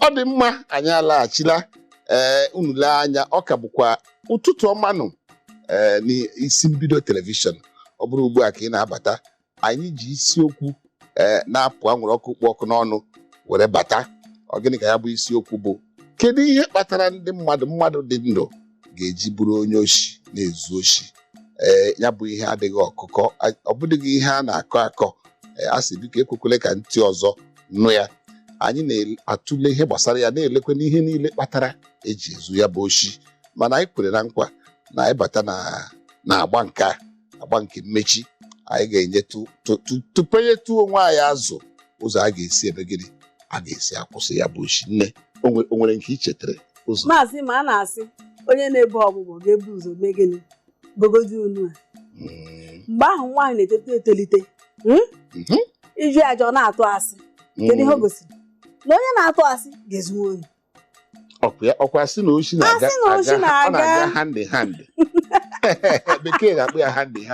Ọ dị mma, anyị alaghachila. Ee, unu lee anya, ọ ka bụkwa ụtụtụ ọmanụ ee n'isi mbido television. Ọ bụrụ ugbu a ka ị na-abata, anyị ji isiokwu ee na-apụ anwụrụ ọkụ kpụ ọkụ n'ọnụ were bata. Ọ gịnị ka ya bụ isiokwu bụ? Kedu ihe kpatara ndị mmadụ dị ndụ ga-eji bụrụ onye oshi na-ezu oshi? Ee, ya bụ ihe adịghị ọkụkọ, ọ bụdịghị ihe a na-akọ akọ. Ee, a sị biko ekwekwele ka ntị ọzọ nụ ya. Anyị na-atụle ihe gbasara ya, na-elekwe n'ihe niile kpatara eji ezu ya bụ oshi. Mana anyị kwere na nkwa na anyị bata na agba nke a, agba nke mmechi, anyị ga-enye tụpenyetụ onwe anyị azụ ụzọ a ga-esi eme gịnị, a ga-esi akwụsị ya bụ oshi. Nne, o nwere nke ị chetara ụzọ? Maazị, ma a na-asị onye na-ebu ọgbụgbọ ga-ebu ụzọ mee gịnị? Bogodi unu a. Mgbe ahụ nwaanyị na-etolite etolite, Iju aja ọ na-atụ asị, kedu ihe o gosiri? Na onye na-atụ asị ga-ezu ohi. Ọkwa ọkwa sị na oshi na-aga Asị na oshi ọ na-aga na-aga. Hand in hand. Bekee na-akpọ ya hand in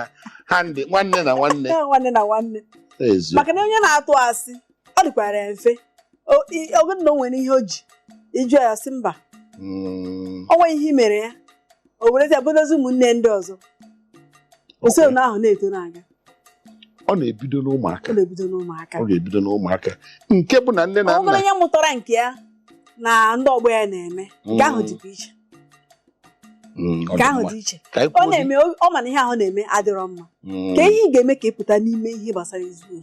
hand, nwanne na nwanne. Nwanne na nwanne. Eziokwu. Maka na onye na-atụ asị, ọ dịkwara ya mfe. Ọ bụrụ na o nwere ihe o ji ịjụ ya, sị mba, o nweghị ihe i mere ya, o werezi bodozi ụmụnne ndị ọzọ usoro ahụ na-eto na-aga. Ọ na-ebido n'ụmụaka. Ọ na-ebido n'ụmụaka. Ọ ga-ebido n'ụmụaka, nke bụ na nne na Ọ bụrụ nna onye mụtara nke ya na ndị ọgbọ ya na-eme, nke ahụ dịkwa iche. Ọ Nke dị ahụ mma. dị iche. Ka anyị Ọ kwuo. na-eme, ọ ma na ihe ahụ na-eme adịrọ mma. Ka ihe ị ga-eme ka ị pụta n'ime ihe gbasara izu ohi?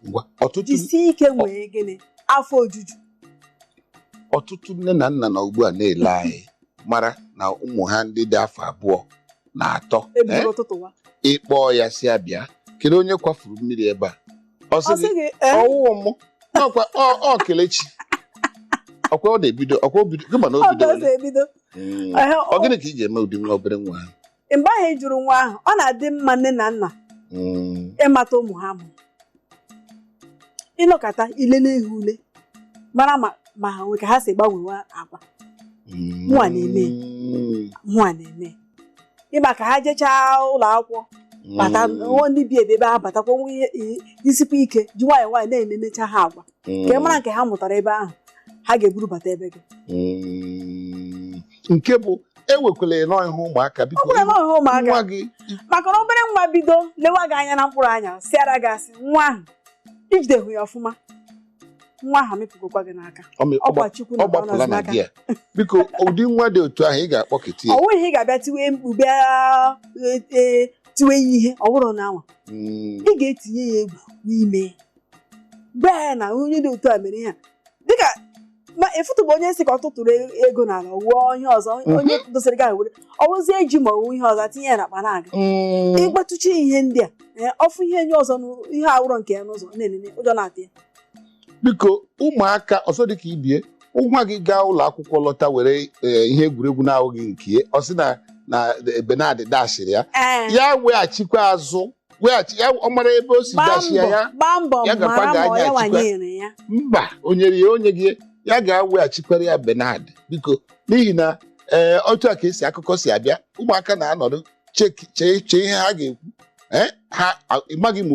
Ngwa, ọtụtụ Jisie ike nwee gịnị? Afọ ojuju. Ọtụtụ nne na nna na ugbu a na-ele anyị mara na ụmụ ha ndị dị afọ 2 na 3 Ebido ụtụtụ wa. Ịkpọọ ya si abịa, kedu onye kwafuru mmiri ebe a? Ọ Ọ sị sị gị, gị ee. Ọwụwụ mụ ọkwa ọ Kelechi ọkwa. Ọ na-ebido ọkwa, o bido gị, mana o Ọ bido. ka o si ebido. Ehe, Ọ gịnị ka ị ga-eme ụdị nwa obere nwa ahụ? Mgbe ahụ ị jụrụ nwa ahụ, ọ na-adị mma nne na nna ịmata ụmụ ha mụrụ, ịnọkọta ilele ha ule, mara ma ha nwe ka ha si gbanwewa agwa. Mụnwa na-eme. Mụnwa na-eme ịma ka ha jechaa ụlọ akwụkwọ bata, nwa ndị bi ebe ebe ha batakwa nwa ihe isikwa ike, ji nwayọọ nwayọọ na-enenecha ha agwa ka ị mara nke ha mụtara ebe ahụ ha ga-eburu bata ebe gị. Nke bụ ewekwala nọọ ihe ụmụaka, biko. Ọ bụrụ na ọhụ ụmụaka Nwa gị maka na obere nwa bido lewa gị anya na mkpụrụ anya, sịara gị asị, nwa ahụ ijidehụ ya ọfụma, nwa ahụ amịpụgokwa gị n'aka. Ọkwa Chukwu na Ọ gbapụla ọ na n'aka. di ya. Biko, ụdị nwa dị otu ahụ, ị ga-akpọkịta ya. Ọ nweghị ihe ị ga-abịa tiwe mkpu, bịa ee, tiwe ya ihe. Ọ bụrụ na anwa ị ga-etinye ya egwu n'ime ya, gwa ya na onye dị otu a mere ihe a, dịka ma ịfụtụbụ onye si ka ọ tụtụrụ ego n'ala, wụọ ihe ọzọ onye dosara gị ahụ were ọ wụzie ji ma ọ wụ ihe ọzọ tinye ya n'akpa na-aga. Ịgbatụchi ihe ndị a, ee, ọfụ ihe nye ọzọ ihe awụrọ nke ya n'ụzọ na-enene, ụjọ na-atụ ya. Biko, ụmụaka ọzọ dịka ibie, nwa gị gaa ụlọ akwụkwọ lọta were ihe egwuregwu na-ahụghị nke ya, ọ sị na Benard dashịrị ya, ya weghachikwa azụ, weghachi ya. Ọ mara ebe o si Gbaa dashi ya. mbọ Ya gbaa mbọ ya gakwa mara ma gaa ọ ya nyeghachikwa. nwanyere ya. Mba, o nyere ya, onye gị ya ga-aweghachikwara ya Benard, biko, n'ihi na ee, otu a ka esi akụkọ si abịa. Ụmụaka na-anọdụ chee chee ihe ha ga-ekwu. Ee, ha ịmaghị ma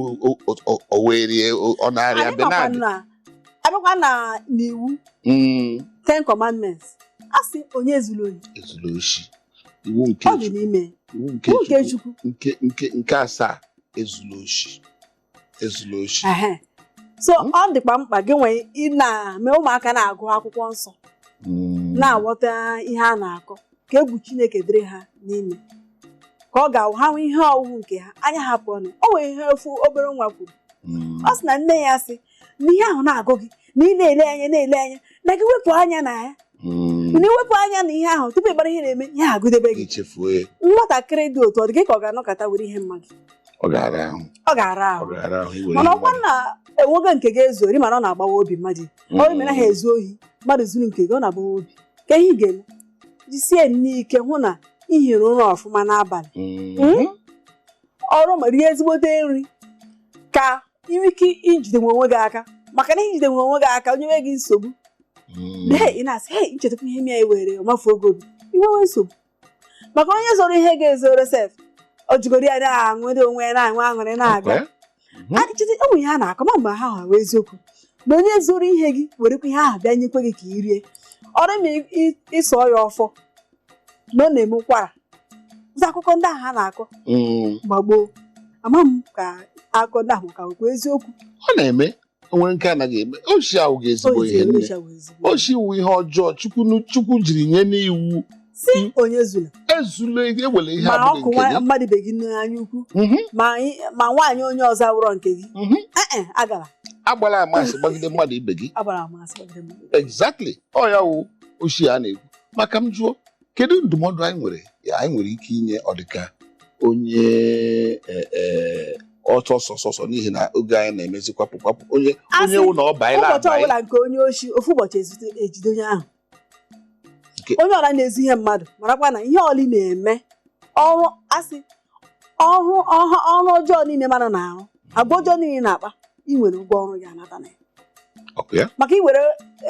o were ya, ọ narịa Anyị Benard. makwa na abịakwa na n'iwu Ten Commandments, a sị onye ezuru ohi. Ezuru oshi, iwu nke Ọ dị Chukwu. n'ime Iwu nke iwu nke Chukwu. Chukwu. Nke asaa, ezula oshi, ezula oshi. Ehe. So ọ dịkwa mkpa gị nwee ị na-mee ụmụaka na-agụ akwụkwọ nsọ, na-aghọta ihe a na-akọ, ka egwu Chineke dịrị ha n'ime, ka ọ ga-awụ ha hụ ihe ọwụwụ nke ha anya ha pụọ na o nwere ihe ofu obere nwa kwuru. Ọ sị na nne ya sị na ihe ahụ na-agụ gị na ị na-ele anya, na-ele anya na gị wepụ anya na ya, na iwepụ anya na ihe ahụ tupu ị mara ihe na-eme, ihe agụdebe gị. Ichefuo ya. Nwatakịrị dị otu ọ dị gị ka ọ ga-anọkọta were ihe mmadụ? Ọ ga-ara ahụ. Ọ ga-ara Ọ ahụ. ga-ara ahụ iwere Mana ihe ọkwa mmadụ. na enwego nke ga-ezu ori, mana ọ na-agbawa obi mmadụ. Ọ mere ha ezu ohi, mmadụ zuru nke gị, ọ na-agbawa obi. Ka ihe ị ga-eme, jisie n'ike hụ na ị hiri ụra ọfụma n'abalị, ọrụ ma rie ezigbote nri, ka ị nwee ike ijide onwe gị aka, maka na ijide onwe gị aka, onye nwe gị nsogbu, hei, ị na-asị, hei, nchetakwa ihe m ya were ọmafu oge obi inwewe nsogbu, maka onye zọrọ ihe ga-ezoro sef, o jigoro ya na-aṅụrị onwe ya, na-aṅụ aṅụrị na-aga. Ọkwa ya? Adịchite, o nwere ihe a na-akọ ma mgbe ha hụrụ eziokwu. Na onye zuru ihe gị werekwa ihe ahụ bịa nyekwe gị ka ị rie. Ọrụ ma ịsọ ya ọfọ na ọ na-eme ụkwara. Ụzọ akụkọ ndị ahụ ha na-akọ mgbe gboo, ama m ka akụkọ ndị ahụ ka nwekwa eziokwu. Ọ na-eme, o nwere nke anaghị eme. Oshi ahụ ga-ezigbo ihe nne. Oshi wụ ihe ọjọọ Chukwu jiri nye n'iwu si onye zula ezula, ewere ihe ma abụghị ọkụ nke gị. Mmadụ ibe gị n'anya ukwu, ma nwaanyị onye ọzọ awụrọ nke gị. Ee, agara Agbala amasị gbagide mmadụ ibe gị. Agbara amasị gbagide mmadụ. Exactly, ọ ya wụ oshi a na-ekwu. Maka m jụọ, kedu ndụmọdụ anyị nwere ya anyị nwere ike inye ọdịka onye ọtọ sọsọsọ, n'ihi na oge anyị na-emezi kwapụ kwapụ, onye Asị, onye wụ na ọ baịla ụbọchị abaị ọbụla nke onye oshi, ofu ụbọchị ejide onye ahụ. Onye ọra na-ezu ihe mmadụ, marakwa na ihe ọlị na-eme ọrụ asị ọrụ ọha, ọrụ ọjọọ niile mmadụ na-arụ, agwa ọjọọ niile na-akpa, ị nwere ụgwọ ọrụ gị anata na ya. Ọkụ ya. Maka iwere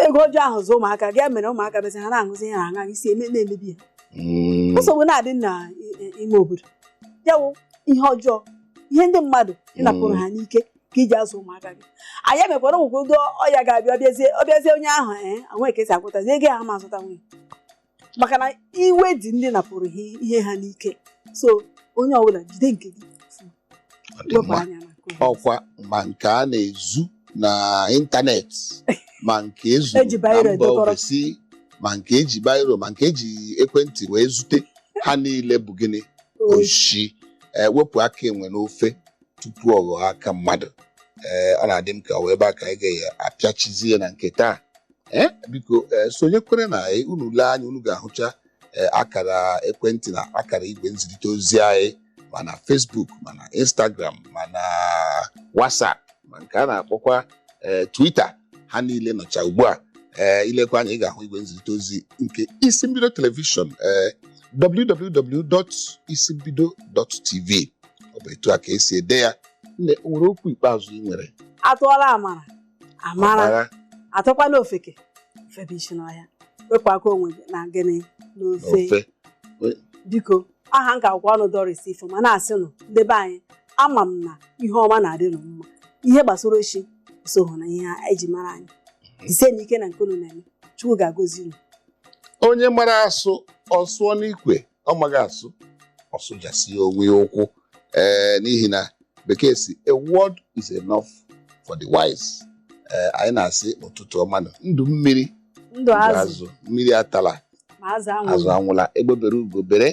ego ọjọọ ahụ zụọ ụmụaka gị, mere ụmụaka mesị ha na-aṅụzi ihe na-aṅa isi eme na-emebi ha. Nsogbu na-adị n'ime obodo ya wụ ihe ọjọọ, ihe ndị mmadụ ịnapụrụ ha n'ike ka iji azụ ụmụaka gị. Anyị emekwara nwekwa ụdị ọya ga-abịa, ọbịazie onye ahụ, ee, onwe ka esi agwụtazi ego ya, ma azụta nwunye, maka na iwe dị ndị napụrụ ha ihe ha n'ike. So onye ọbụla jide nke gị, Ọ dị wepụ mma. anya na nke onye. Ọkwa ma nke a na-ezu na ịntanetị, ma nke ezuru Eji na biro mba edekọrọ. ofesi, ma nke eji biro, ma nke eji ekwentị wee zute, ha niile bụ gịnị? Oshi. Ee, wepụ aka enwe n'ofe tupu ọ ghọọ aka mmadụ. Ee, ọ na-adị m ka ọ wee ebe a ka anyị ga-apịachizie na nke taa. Ee, biko, ee, sonyekwere na anyị. Unu lee anya, unu ga-ahụcha, ee, akara ekwentị na akara igwe nzirịta ozi anyị, ma na Facebook, ma na Instagram, ma na WhatsApp, ma nke a na-akpọkwa, ee, Twitter. Ha niile nọcha ugbu a. Ee, ilekwa anya, ị ga-ahụ igwe nzirịta ozi nke Isi Mbido Telivishọn, ee, www.isimbido.tv. Ọ bụ etu a ka esi ede ya. Nne, o nwere okwu ikpeazụ ị nwere? Atụọla amara amara. Ọbara. Atụkwana ofeke febe isi n'ọhịa. Wepụ aka onwe gị na gịnị? N'ofe. N'ofe. Biko, aha nka akwụkwọ ọnụ Doris Ifeoma na-asị nụ, ndebe anyị, ama m na ihe ọma na-adị nụ mma. Ihe gbasara oshi sohụ na ihe eji mara anyị. Jisie n'ike na nke unu na-eme. Chukwu ga-agọzi unu. Onye mara asụ, ọ sụọ n'ikwe. Ọ maghị asụ, ọ sụjasie onwe ya ụkwụ. Ee, n'ihi na bekee si, "A word is enough for the wise." Ee, anyị na-asị ụtụtụ ọma nụ. Ndụ mmiri, ndụ ndụ azụ. Azụ mmiri atala, ma azụ azụ anwụrụ. anwụla. Egbe bere, ugo bere.